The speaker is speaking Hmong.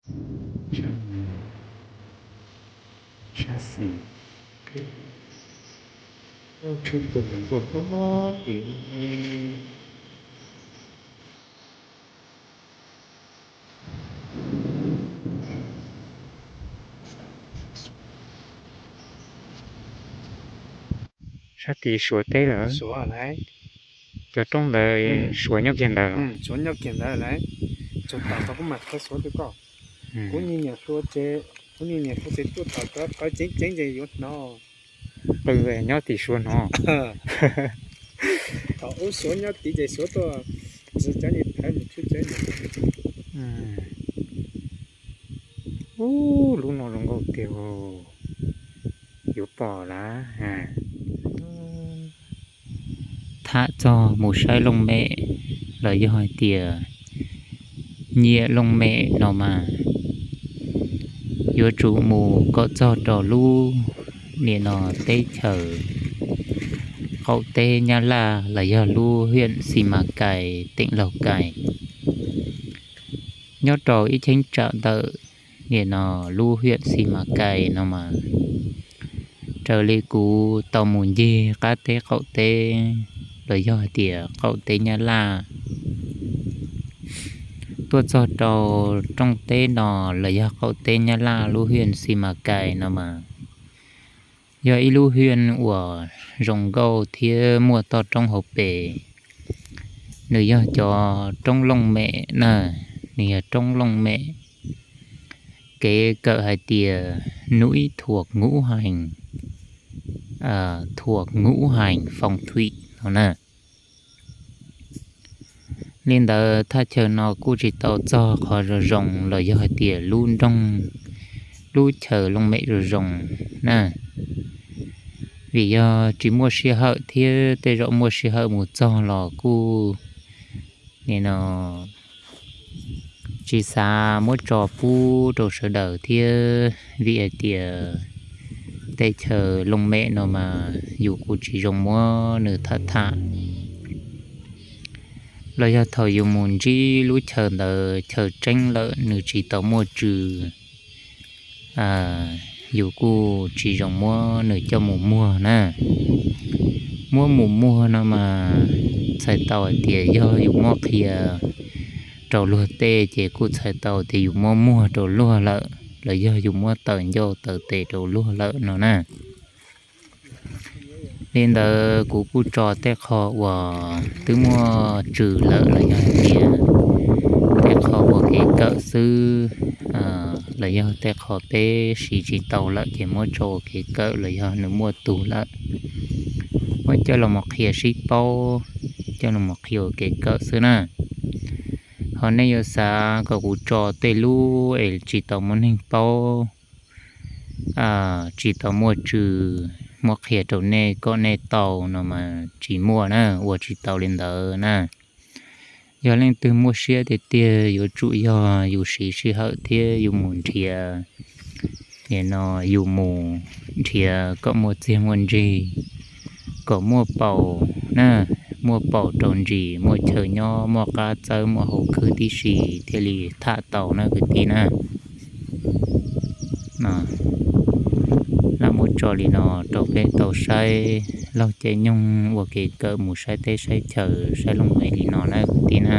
Sab xis, tshuaj tus nkaus pob pob tim. Sab tid suav teb lawm. Cov roob ntawd suav nyob kiag ntawd. Suav nyob kiag ntawd lawm. Tsuag tas tau kuv mam qhia suav rau koj. Kuv niag niam hluas ces, kuv niag niam hluas ces tuaj tom cov qawv ceev ceev ces yuav hnov. Qw nyob tim suav hnov. Thaum ub suav nyob tid ces suav tuaj ntxiv cov niag thawv mus tsuj cov. Ub, lub no zoo nkauj tiag, yuav pom lawm. Tham txog mus saib looj mem los yog hais tias nyiam looj mem no mas yuav tsum mus kom txog rau lub nim no teb chaws qaum teb Nyab Laj los yog lub hiam Xi Mas Kais, teem Laug Kais. Nyob rau ib cheeb tsam ntawm nim no lub hiam Xi Mas Kais no mas raws li kuv tau mus ncig qab teb qaum teb los yog hais tias qaum teb Nyab Laj tuaj txog rau rooj teb no los yog qaum teb Nyab Laj lub hiam Xi Mas Kais no mas yog ib lub hiam uas zoo nkauj thiab muaj toj roob hauv pes. Nws yog cov roob looj mem na, nws yog roob looj mem, kev kawm hais tias núi thuộc ngũ hành, thuộc ngũ hành phong thủy no na. Li ntawd thaj chaw no kuj tsis tau txog qhov zoo zoo los yog hais tias lub nroog, lub chaw looj mem zoo zoo na. Vim yog tsis muaj sij hawm thiab tej zaum muaj sij hawm mus txog los kuj nim no tsis xav muab tso pub rau sawv daws thiab vim hais tias teb chaws looj mem no mas yus kuj tsis zoo muab nws tham tham. Los yog thaum yus mus ntsib lub chaw ntawd chaw tseeb lawm nws tsis tau muaj tswv, yus kuj tsis zoo muab nws coj mus muag na. Muab mus muag no mas txhais tau hais tias yog yus muab qhia rau luag tej ces kuj txhais tau tias yus muab muag rau luag lawm los yog yus muab taws ncauj taws tes rau luag lawm no na. Li ntawd kuv kuj tso tej qho uas twb muaj tswv lawm los yog hais tias tej qho ua kev kawm xwb, los yog tej qho peb siv tsis tau lawm ces muab tso ua kev kawm los yog nws muaj tug lawm, muab coj los mus qhia sib paub, coj los mus qhia ua kev kawm xwb na. Ho nej yuav xav kom kuv tso tej lub es tsis tau muaj neeg paub, tsis tau muaj tswv muab qhia rau nej kom nej tau no mas tsis muaj na, ua tsis tau li ntawd na. Yog leej twg muaj siab tiag tiag yuav tsum yog yus siv sij hawm thiab yus mus nrhiav, nim no yus mus nrhiav kom muaj txiag muaj ntsig, kom muaj paus na, muaj paus rau ntsis, muaj chaw nyob, muaj qab txawb, muaj hauv khwb tib si thiaj li tham tau na kwv tij na. Lam muab tso li no rau peb tau saib laug caij nyoog ua kev kawm mus saib teb saib chaw saib looj mem li no na kwv tij na.